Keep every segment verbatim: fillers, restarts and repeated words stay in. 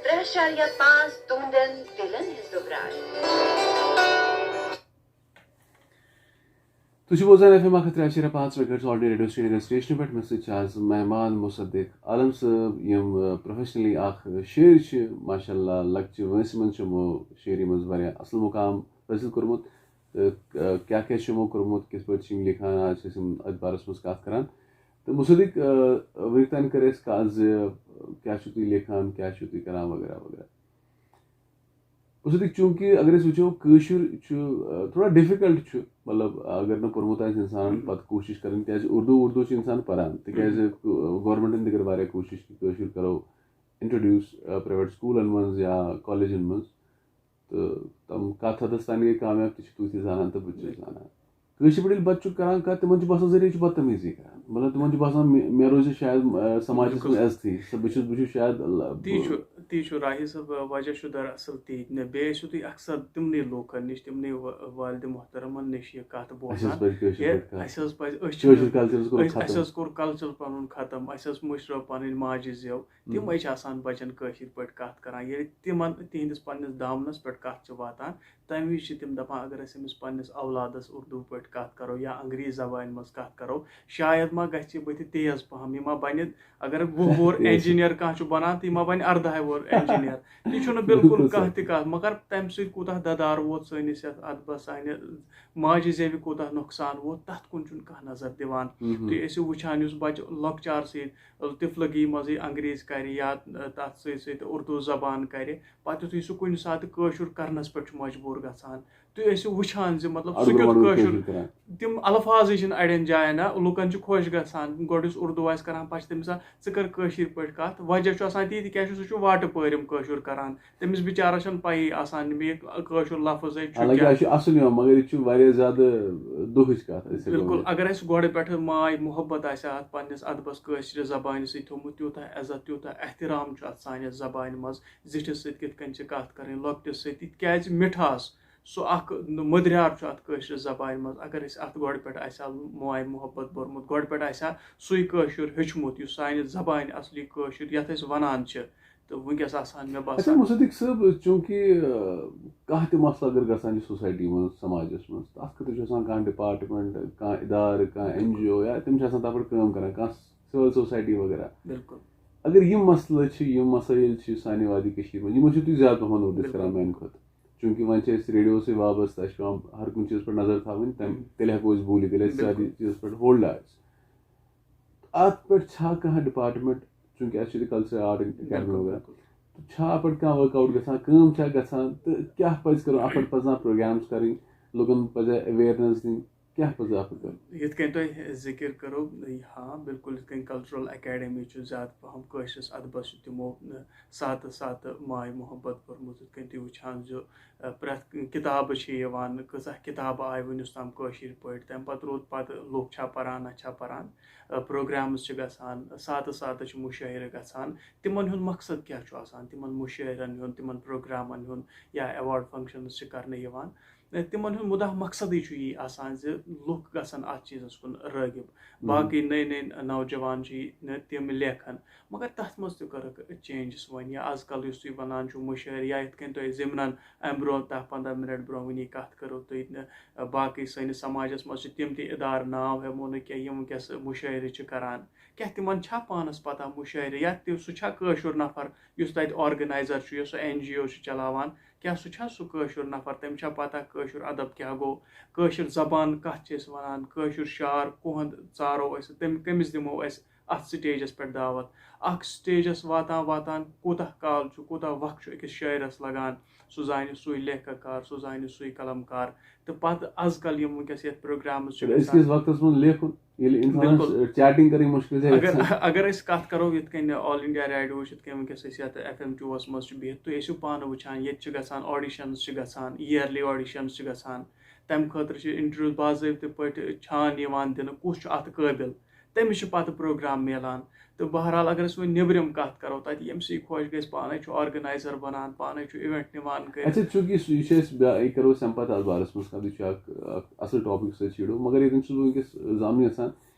ترٛےٚ اَشاریہ پانٛژھ تُہنٛدٮ۪ن دِلن ہٕنٛز دُبراے۔ تُہۍ چھِو بوزان ایف ایم اکھ ہتھ ترٛےٚ اَشاریہ پانٛژھ میگا ہرٹز آل انڈیا ریڈیو سرینگر سٹیشنہٕ پٮ۪ٹھ۔ مےٚ سۭتۍ چھِ آز مہمان مصدق عالم صٲب، یِم پروفیشنلی اکھ شٲعر چھِ، ماشاء اللہ، لۄکچہِ وٲنٛسہِ منٛز چھِ یِمو شٲعری منٛز واریاہ اصل مقام حٲصِل کوٚرمُت۔ تہٕ کیٛاہ کیٛاہ چھُ یِمو کوٚرمُت، کِتھ پٲٹھۍ چھِ یِم لیکھان، آز چھِ أسۍ یِم أتھۍ بارس منٛز کتھ کران۔ تہٕ مصدق، ؤنِو تانۍ کٔر اَسہِ کتھ زِ کیٛاہ چھِو تُہۍ لیکھان، کیٛاہ چھِو تُہۍ کران وغیرہ وغیرہ۔ مصدق، چوٗنٛکہِ اگر أسۍ وٕچھو، کٲشُر چھُ تھوڑا ڈِفِکلٹ چھُ، مطلب اگر نہٕ پوٚرمُت آسہِ انسانن، پتہٕ کوٗشِش کرٕنۍ، کیٛازِ اردو اردو چھُ انسان پران، تِکیٛازِ گورمنٹن تہِ کٔر واریاہ کوٗشِش کہِ کٲشُر کرو انٹروڈیوس پرایویٹ سکوٗلن منٛز یا کالجن منٛز۔ تہٕ تِم کتھ حدس تام گٔے کامیاب، تہِ چھِ تُہۍ تہِ زانان تہٕ بہٕ تہِ چھُس زانان۔ کٲشِر پٲٹھۍ ییٚلہِ بچہِ چھُ کران کتھ، تِمن چھُ باسان زِ یہِ چھُ بدتمیٖزی کران، مطلب تِمن چھُ باسان مےٚ مےٚ روزِ شاید سماجس منٛز عزتھٕے، سُہ بہٕ چھُس بہٕ چھُس شاید اللہ۔ تی چھُ تی چھُ راہی صٲب، وجہ چھُ دراصل تی۔ نہ، بیٚیہِ ٲسِو تُہۍ اکثر تِمنٕے لوٗکن نِش، تِمنٕے و- والدِ محترمن نِش یہِ کتھ اَسہِ حظ بوزان۔ پزِ کٲشِر یہِ پٲٹھۍ کتھ۔ اَسہِ حظ پزِ، أسۍ کٲشُر چھِنہٕ کلچرس کوٚر أسۍ اَسہِ ختم۔ حظ کوٚر کلچر پنُن ختم، اَسہِ حظ مٔشرٲو پنٕنۍ ماجہِ زٮ۪و۔ تِم أسۍ چھِ آسان بچن کٲشِر پٲٹھۍ کتھ کران۔ ییٚلہِ تِمن تِہنٛدِس پننِس دامنس پٮ۪ٹھ کتھ چھِ واتان، تمہِ وِزِ چھِ تِم دپان، اگر أسۍ أمِس پننِس اولادس اردو پٲٹھۍ کتھ کرو یا انگریزی زبانہِ منٛز کتھ کرو، شاید ما گژھِ یہِ بٕتھِ تیز پہم، یہِ ما بنہِ، اگر وُہ وُہُر تیز۔ انجینئر کانٛہہ چھُ بنان، تہٕ یہِ ما بنہِ ارداہ وُہُر انجینئر۔ تہِ چھُنہٕ بِلکُل بالکل کانٛہہ صحیح۔ تہِ کتھ، مگر تمہِ سۭتۍ کوٗتاہ ددار ووت سٲنِس یتھ ادبس، سانہِ ماجہِ زیوِ کوٗتاہ نۄقصان ووت، تتھ کُن چھُنہٕ کانٛہہ نظر دِوان۔ مہم۔ تُہۍ ٲسِو وٕچھان، یُس بچہِ لۄکچار سۭتۍ طفلگی منٛزٕے انگریز کرِ یا تتھ سۭتۍ سۭتۍ اردو زبان کرِ، پتہٕ یُتھُے سُہ کُنہِ ساتہٕ کٲشُر کرنس پٮ۪ٹھ چھُ مجبوٗر گژھان، تُہۍ ٲسِو وٕچھان زِ مطلب سُہ اڑگُر کیُتھ مڑگُر کٲشُر، کٲشُر کران۔ تِم الفاظٕے چھِنہٕ اڑٮ۪ن جاین، نہ، لُکن چھِ خۄش گژھان، گۄڈٕ یُس اردو آسہِ کران، پتہٕ چھِ تٔمِس آسان، "ژٕ کر کٲشِر پٲٹھۍ کتھ؟" وجہ چھُ آسان تی، تِکیازِ سُہ چھُ واٹہٕ پٲرِم کٲشُر کران، تٔمِس بِچارس چھنہٕ پَیی آسان، یہِ کٲشُر لفظ ہے چھُ حالانکہِ کیٛاہ۔ اَسہِ چھُ اصل یِوان، مگر یہِ چھُ واریاہ زیادٕ دُہٕچ کتھ أسۍ ہٮ۪کو بِلکُل، ؤنِتھ۔ اگر اَسہِ گۄڈٕ پٮ۪ٹھٕ ماے محبت آسہِ ہا اَتھ پننِس ادبس کٲشرِ زبانہِ سۭتۍ تھوٚومُت، تیوٗتاہ عزت، تیوٗتاہ احترام چھُ اَتھ سانہِ زبانہِ منٛز، زِٹھِس سۭتۍ کِتھ کٔنۍ چھِ کتھ کرٕنۍ، لۄکٹِس سۭتۍ تہِ، تِکیازِ مِٹھاس، سُہ اکھ مٔدریار چھُ اَتھ کٲشرِ زبانہِ منٛز۔ اگر أسۍ اَتھ گۄڈٕ پٮ۪ٹھ آسہِ ہا ماے محبت بوٚرمُت، گۄڈٕ پٮ۪ٹھ آسہِ ہا سُے کٲشُر ہیوٚچھمُت، یُس سانہِ زبانہِ اصلی کٲشُر، یَتھ أسۍ وَنان چھِ، تہٕ وٕنکیٚس آسہٕ ہن، مےٚ اچھا باسان۔ مصدق صٲب، چوٗنٛکہِ آ، کانٛہہ تہِ مسلہٕ اگر گژھان چھُ سوسایٹی منٛز، سماجس منٛز، تتھ خٲطرٕ چھُ آسان کانٛہہ ڈپارٹمنٹ، کانٛہہ ادارٕ، کانٛہہ این جی او، یا تِم چھِ آسان تتھ پٮ۪ٹھ کٲم کران، کانٛہہ سول سوسایٹی وغیرہ۔ بِلکُل۔ اگر یِم مسلہٕ چھِ، یِم مسٲیل چھِ سانہِ وادی کٔشیٖرِ منٛز، یِمن چھِو تُہۍ زیادٕ پہم نوٹس بِلکُل۔ کران میانہِ کھۄتہٕ، چوٗنٛکہِ وۄنۍ چھِ أسۍ ریڈیو سۭتۍ وابستہٕ، اَسہِ چھُ پٮ۪وان ہر کُنہِ چیٖزس پٮ۪ٹھ نظر تھاوٕنۍ، تَمہِ، تیٚلہِ ہٮ۪کو أسۍ بوٗلِتھ، ییٚلہِ اَسہِ بِلکُل۔ زیادٕ چیٖزس پٮ۪ٹھ ہولڈ آسہِ۔ اَتھ پٮ۪ٹھ چھا کانٛہہ ڈپارٹمنٹ، چوٗنٛکہِ اَسہِ چھِ ییٚتہِ کلچرل آرٹ اکیڈمی بِلکُل، وغیرہ، بِلکُل۔ تہٕ چھا اَتھ پٮ۪ٹھ کانٛہہ ؤرک آوُٹ گژھان، کٲم چھا گژھان، تہٕ کیٛاہ پَزِ کَرُن، اَتھ پٮ۪ٹھ پَزِ کانٛہہ پروگرامٕز کَرٕنۍ، لُکَن پَزِ اویرنیس دِنۍ، کیٛاہ پَزِ اَتھ پٮ۪ٹھ کَرُن؟ یِتھ کٔنۍ تۄہہِ ذِکِر کٔرو، ہاں، بِلکُل، یِتھ کٔنۍ کلچرل اکیڈمی چھُ زیادٕ پَہَم کٲشرِس اَدبَس چھُ تِمو، نہ، ساتہٕ ساتہٕ ماے محبت کوٚرمُت، یِتھ کٔنۍ تُہۍ وٕچھان زِ، ٲ، پرٛٮ۪تھ کِتابہٕ چھِ یِوان، کۭژاہ کِتابہٕ آیہِ وٕنیُس تام کٲشِر پٲٹھۍ، تَمہِ پَتہٕ روٗد پَتہٕ لُکھ چھا پَران، نہ چھا پَران، ٲ، پروگرامٕز چھِ گژھان، ساتہٕ ساتہٕ چھِ مُشٲعرٕ گژھان، تِمَن ہُنٛد مقصد کیٛاہ چھُ آسان، تِمَن مُشٲعرَن ہُنٛد، تِمَن پروگرامَن ہُنٛد، یا ایوارڈ فنکشنز چھِ کرنہٕ یِوان۔ تِمن ہُنٛد مُدعا مقصدٕے چھُ یی آسان زِ لُکھ گژھن اَتھ چیٖزَس کُن رٲغِب۔ باقٕے نٔے نٔے نوجوان چھِ یہِ، تِم لیکھن، مگر تَتھ منٛز تہِ کٔرٕکھ چینجز وۄنۍ۔ یا آز کل یُس تُہۍ وَنان چھِو مُشٲعرٕ، یا یِتھ کٔنۍ تۄہہِ ضِمنن اَمہِ برونٛہہ دَہ پنٛداہ مِنٹ برونٛہہ وٕنی کَتھ کٔرٕو تُہۍ، باقٕے سٲنِس سماجس منٛز چھِ تِم تہِ اِدارٕ، ناو ہٮ۪مو نہٕ کینٛہہ، یِم وٕنکیٚس مُشٲعرٕ چھِ کران۔ کیٛاہ تِمن چھا پانس پتہ مُشٲعرٕ، یا تہِ سُہ چھا کٲشُر نفر یُس تَتہِ آرگنایزر چھُ، یُس سُہ این جی او چھُ چلاوان، کیٛاہ سُہ چھا سُہ کٲشُر نفر؟ تٔمِس چھا پتہ کٲشُر ادب کیٛاہ گوٚو، کٲشِر زبان کَتھ چھِ أسۍ وَنان، کٲشُر شعر کُہُنٛد ژارو أسۍ، تٔمۍ کٔمِس دِمو أسۍ اَتھ سٹیجَس پٮ۪ٹھ دعوت؟ اَکھ سٹیجَس واتان واتان کوٗتاہ کال چھُ، کوٗتاہ وقت چھُ أکِس شٲعرَس لَگان؟ سُہ زانہِ سُے لیکھکار، سُہ زانہِ سُے قلمکار، تہٕ پَتہٕ از کل یِم وٕنکیٚس یَتھ پروگرامَس چھِ تہٕ أزکِس گژھان۔ وقتس منٛز لیکھُن، ییٚلہِ انسانس بِلکُل۔ چیٹنگ کرٕنۍ مُشکل چھِ اگر گژھان۔ اگر أسۍ کتھ کرو یِتھ کٔنۍ آل انڈیا ریڈیو چھِ، یِتھ کٔنۍ وٕنکیٚس أسۍ یتھ ایف ایم ٹوٗوس منٛز چھِ بِہِتھ، تُہۍ ٲسِو پانہٕ وٕچھان، ییٚتہِ چھِ گژھان آڈیشنز چھِ گژھان، ایئرلی آڈیشنز چھِ گژھان، تمہِ خٲطرٕ چھِ انٹرویوز باضٲبطہٕ پٲٹھۍ چھان یِوان دِنہٕ کُس چھُ اتھ قٲبِل، تٔمِس چھِ پتہٕ پروگرام میلان۔ تہٕ بہرحال اگر أسۍ وۄنۍ نیٚبرِم کتھ کرو، تتہِ ییٚمہِ سۭتۍ خۄش گژھِ، پانے چھُ آرگنایزر بنان، پانے چھُ ایونٹ نِوان کٔرِتھ۔ اچھا، چوٗنٛکہِ یُس یہِ چھِ أسۍ بیا-، یہِ کرو أسۍ اَمہِ پتہٕ اتھ بارس منٛز کتھ، یہِ چھُ اکھ، اکھ اصل ٹاپک سۭتۍ چھُ یہِ، مگر ییٚتٮ۪ن چھُس بہٕ وٕنکیٚس زانُن یژھان،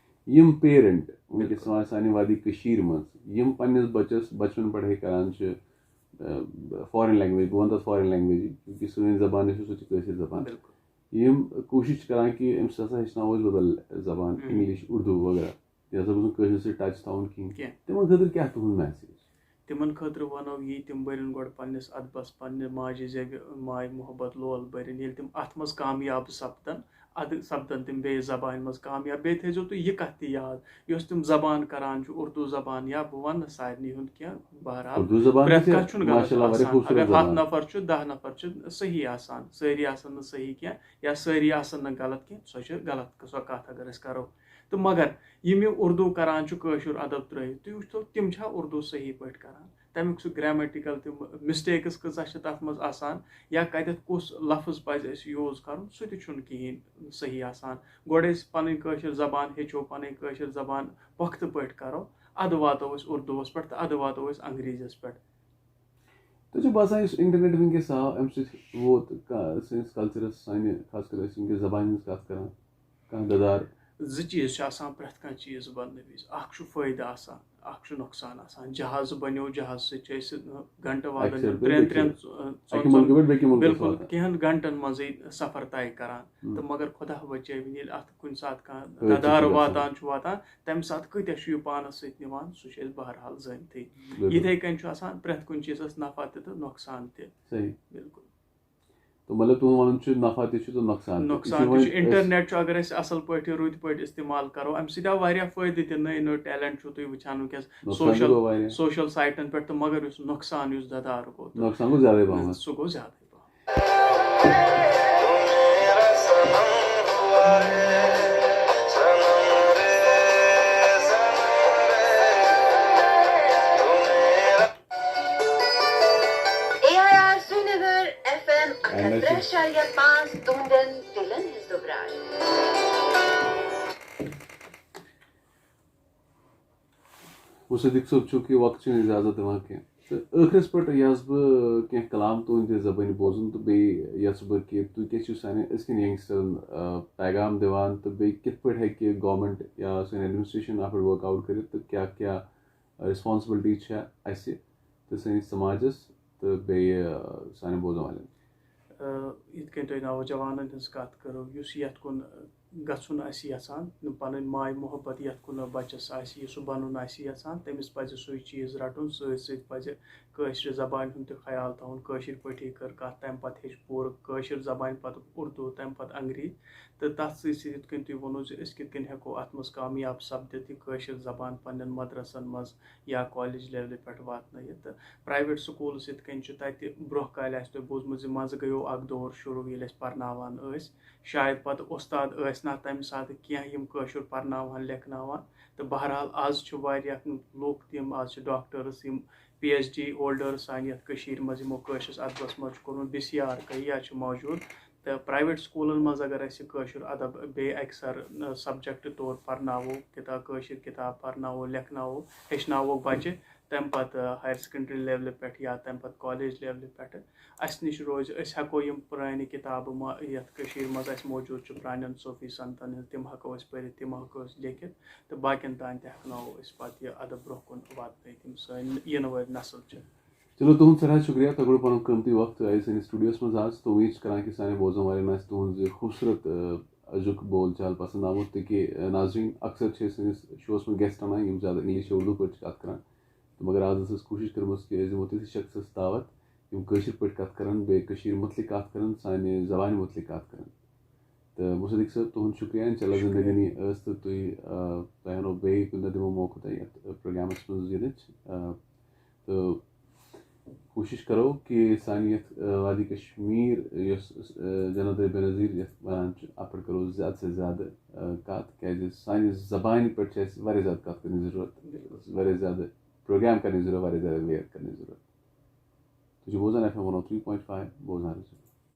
یِم پیرنٹ وٕنکیٚس بِلکُل۔ سانہِ سانہِ وادی کٔشیٖرِ منٛز، یِم پننِس بچس بچپن پٮ۪ٹھے کران چھِ، فارین لینگویج، بہٕ وَنہٕ تَتھ فارین لینگویج، کیونکہ سٲنۍ زبان یۄس چھِ، سۄ چھِ کٲشِر زبان۔ بِلکُل۔ یِم کوٗشِش چھِ کَران کہِ أمِس ہَسا ہیٚچھناوو أسۍ بدل زبان، ہم۔ اِنگلِش، اُردو وغیرہ، یہِ ہَسا گوٚژھ نہٕ کٲشرِس سۭتۍ ٹچ تھاوُن کِہیٖنۍ۔ کینٛہہ۔ تِمَن خٲطرٕ کیٛاہ تُہُنٛد میسیج؟ تِمن خٲطرٕ وَنو یی، تِم بٔرِن گۄڈٕ پننِس ادبس، پننہِ ماجہِ زیوِ ماے محبت لول بٔرِن۔ ییٚلہِ تِم اتھ منٛز کامیاب سپدن، ادٕ سپدن تِم بیٚیہِ زبانہِ منٛز کامیاب۔ بیٚیہِ تھٲیزیو تُہۍ یہِ کتھ تہِ یاد، یۄس تِم زبان کران چھِ، اردو زبان، یا بہٕ ونہٕ نہٕ سارنٕے ہُنٛد کینٛہہ، بہرحال اردو زبان پرٛٮ۪تھ چھِ کانٛہہ چھُنہٕ غلط ماشاءاللہ واریاہ آسان۔ خوٗبصوٗرت اگر ہتھ زبان۔ نفر چھُ، دہ نفر چھِ صحیح آسان، سٲری آسن نہٕ صحیح کینٛہہ، یا سٲری آسن نہٕ غلط کینٛہہ، سۄ چھِ غلط، سۄ کتھ اگر أسۍ کرو۔ تہٕ مگر یِم یہِ اردو کران چھُ کٲشُر ادب ترٲوِتھ، تُہۍ وٕچھتو تِم چھا اردو صحیح پٲٹھۍ کران؟ تمیُک سُہ گریمیٹیکل تِم مسٹیکس کۭژاہ چھِ تتھ منٛز آسان، یا کتٮ۪تھ کُس لفظ پزِ اسہِ یوٗز کرُن، سُہ تہِ چھُنہٕ کِہیٖنۍ صحیح آسان۔ گۄڈٕ أسۍ پنٕنۍ کٲشِر زبان ہیٚچھو، پنٕنۍ کٲشِر زبان پۄختہٕ پٲٹھۍ کرو، ادٕ واتو أسۍ اردوٗوس پٮ۪ٹھ تہٕ ادٕ واتو أسۍ انگریزیس پٮ۪ٹھ۔ تۄہہِ چھُ باسان یُس انٹرنیٹ وٕنکیٚس آو، امہِ سۭتۍ ووت کا-، سٲنِس کلچرس، سانہِ، خاص کر أسۍ وٕنکیٚس زبانہِ ہٕنٛز کتھ کران، کانٛہہ ددار؟ زٕ چیٖز چھِ آسان پرٛٮ۪تھ کانٛہہ چیٖز بننہٕ وِزِ۔ اکھ چھُ فٲیدٕ آسان، اکھ چھُ نۄقصان آسان۔ جہاز بنیو، جہاز سۭتۍ چھِ أسۍ گنٹہٕ وادن اکہِ سرٕ ہُنٛد، پٮ۪ٹھ ترٛٮ۪ن بیٚکہِ ترٛٮ۪ن سرٕ۔ ژۄن اکہِ مُلکہٕ پٮ۪ٹھ بیٚکہِ مُلکس بِلکُل، واتان۔ کینٛہن گنٹن منٛزٕے سفر طے کران۔ ہم۔ تہٕ مگر خۄدا بچٲوِن، ییٚلہِ اتھ کُنہِ ساتہٕ کانٛہہ حٲدثہٕ چھُ ددارٕ گژھان۔ واتان چھُ واتان، تمہِ ساتہٕ کۭتیاہ چھُ یہِ پانس سۭتۍ نِوان، سُہ چھُ أسۍ بہرحال زٲنتھٕے۔ بِلکُل۔ یِتھے کٔنۍ چھُ آسان پرٛٮ۪تھ کُنہِ چیٖزس نفع تہِ تہٕ نۄقصان تہِ۔ صحیح۔ بِلکُل۔ تہٕ مطلب تُہُنٛد وَنُن چھُ نفع تہِ چھُ تہٕ نۄقصان تہِ۔ یہِ نۄقصان چھُ تہِ وۄنۍ چھُ۔ أسۍ انٹرنیٹ چھُ، اگر أسۍ اصل پٲٹھۍ، رٕتۍ پٲٹھۍ استعمال کرو، امہِ سۭتۍ آو واریاہ فٲیدٕ تہِ۔ نٔے نٔے ٹیلنٹ چھُو تُہۍ وٕچھان وٕنکیٚس نۄقصان تہِ سوشل، گوٚو واریاہ۔ سوشل سایٹن پٮ۪ٹھ تہٕ، مگر یُس نۄقصان، یُس ددارٕ گوٚو تہٕ نۄقصان گوٚو زیادَے پَہمَتھ۔ سُہ گوٚو زیادَے پَہم۔ A I R Srinagar F M اکھ ہتھ ترٛےٚ اَشاریہ پانٛژھ، تُہنٛدٮ۪ن دِلن ہٕنٛز دُبراے۔ مصدق صٲب، چوٗنٛکہِ وقت چھُنہٕ اجازت دِوان کینٛہہ، تہٕ ٲخرس پٮ۪ٹھ یژھٕ بہٕ کینٛہہ کلام تُہنٛدِ زبٲنۍ بوزُن، تہٕ بیٚیہِ یژھٕ بہٕ کہِ تُہۍ کیٛاہ چھِو سانہِ أزکٮ۪ن ینگسٹرن، آ، پیغام دِوان، تہٕ بیٚیہِ کِتھ پٲٹھۍ ہیٚکہِ گورنمنٹ یا سٲنۍ ایڈمنسٹریشن اتھ پٮ۪ٹھ ورک آوُٹ کٔرِتھ، تہٕ کیٛاہ کیٛاہ ریسپانسبلٹی چھےٚ اسہِ تہٕ سٲنِس سماجس تہٕ بیٚیہِ، آ، سانٮ۪ن بوزن والٮ۪ن؟ آ، یِتھ کٔنۍ تۄہہِ نوجوانن ہٕنٛز کتھ کٔرٕو، یُس یتھ کُن، آ، گژھُن آسہِ یژھان، پنٕنۍ ماے محبت یتھ کُن بچس آسہِ، یہِ سُہ بنُن آسہِ یژھان، تٔمِس پزِ سُے چیٖز رٹُن۔ سۭتۍ سۭتۍ پزِ کٲشرِ زبانہِ ہُنٛد تہِ خیال تھاوُن۔ کٲشِر پٲٹھی کٔر کتھ، تمہِ پتہٕ ہیٚچھ پوٗرٕ کٲشِر زبانہِ پتہٕ اردو، تمہِ پتہٕ انگریٖزی۔ تہٕ تتھ سۭتۍ سۭتۍ، یِتھ کٔنۍ تُہۍ ووٚنوُ زِ أسۍ کِتھ کٔنۍ ہٮ۪کو اتھ منٛز کامیاب سپدِتھ، یہِ کٲشِر زبان پننٮ۪ن مدرسن منٛز یا کالیج لیولہِ پٮ۪ٹھ واتنٲیِتھ۔ تہٕ پرایویٹ سکوٗلس یِتھ کٔنۍ چھُ، تتہِ برونٛہہ کالہِ آسہِ تۄہہِ بوٗزمُت زِ منٛزٕ گٔیو اکھ دور شروٗع، ییٚلہِ أسۍ پرناوان ٲسۍ، شاید پتہٕ استاد ٲسۍ نہ تمہِ ساتہٕ کینٛہہ یِم کٲشُر پرناوہن لیکھناوہن۔ تہٕ بہرحال آز چھِ واریاہ لُکھ تِم، آز چھِ ڈاکٹرس، یِم پی ایچ ڈی ہولڈرس سانہِ یتھ کٔشیٖرِ منٛز، یِمو کٲشرِس ادبس منٛز چھُ کوٚرمُت بِسیار کینٛہہ یا چھُ موجوٗد۔ تہٕ پرایویٹ سکوٗلن منٛز اگر أسۍ یہِ کٲشُر ادب بیٚیہِ اکہِ سر، آ، سبجیکٹ طور پرناوو، کِتاب، کٲشِر کِتاب پرناوو، لیکھناوو، ہیٚچھناووکھ بچہِ، تمہِ پتہٕ ہایر سیکنڈری لیولہِ پٮ۪ٹھ یا تمہِ پتہٕ کالیج لیولہِ پٮ۪ٹھ اسہِ نِش روزِ، أسۍ ہٮ۪کو یِم پرٛانہِ کِتابہٕ ما-، یتھ کٔشیٖرِ منٛز اسہِ موجوٗد چھِ پرٛانٮ۪ن صوفی سنتن ہٕنٛز، تِم ہٮ۪کو أسۍ پٔرِتھ، تِم ہٮ۪کو أسۍ لیکھِتھ، تہٕ باقین تام تہِ ہٮ۪کناوو أسۍ پتہٕ یہِ ادب برونٛہہ کُن واتنٲیِتھ، یِم سٲنۍ ینہٕ وٲلۍ نسل چھِ۔ چلو، تُہُنٛد سٮ۪ٹھاہ شُکریہ، تۄہہِ کوٚروٕ پنُن قۭمتی وقت، تُہۍ آیِو سٲنِس studio-س منٛز آز۔ تہٕ اُمید چھِ کران کہِ سانٮ۪ن بوزن والٮ۪ن آسہِ تُہُنٛد یہِ خوٗبصوٗرت، آ، أزیُک بول چال پسنٛد آمُت، تہٕ کہِ، آ، ناظریٖن، اکثر چھِ أسۍ سٲنِس showس منٛز guest انان، یِم زیادٕ English یا اردو پٲٹھۍ چھِ کتھ کران۔ تہٕ مگر آز ٲس اَسہِ کوٗشِش کٔرمٕژ کہِ أسۍ دِمو تِتھِس شخصس دعوت، یِم کٲشِر پٲٹھۍ کتھ کرن، بیٚیہِ کٔشیٖرِ مُتعلق کتھ کرن، سانہِ زبانہِ مُتعلق کتھ کرن۔ تہٕ مصدق صٲب، تُہُنٛد شُکریہ، انشاءاللہ شُکریہ۔ زندگٲنی ٲس تہٕ تُہۍ، آ، تۄہہِ انو بیٚیہِ کُنہِ دۄہ دِمو موقعہٕ تۄہہِ یتھ، آ، programس منٛز یِنٕچ، آ، تہٕ کوٗشِش کرو کہِ سانہِ یتھ، آ، وادی کشمیر یۄس، آ، جنت بینظیر یتھ ونان چھِ، اتھ پٮ۪ٹھ کرو زیادٕ سے زیادٕ، آ، کتھ، کیازِ سانہِ زبانہِ پٮ۪ٹھ چھِ اسہِ واریاہ زیادٕ کتھ کرنٕچ ضروٗرت، واریاہ زیادٕ program کرنٕچ ضروٗرت، واریاہ زیادٕ aware کرنٕچ ضروٗرت۔ تُہۍ چھِو بوزان F M one oh three point five، بوزان روٗزِو۔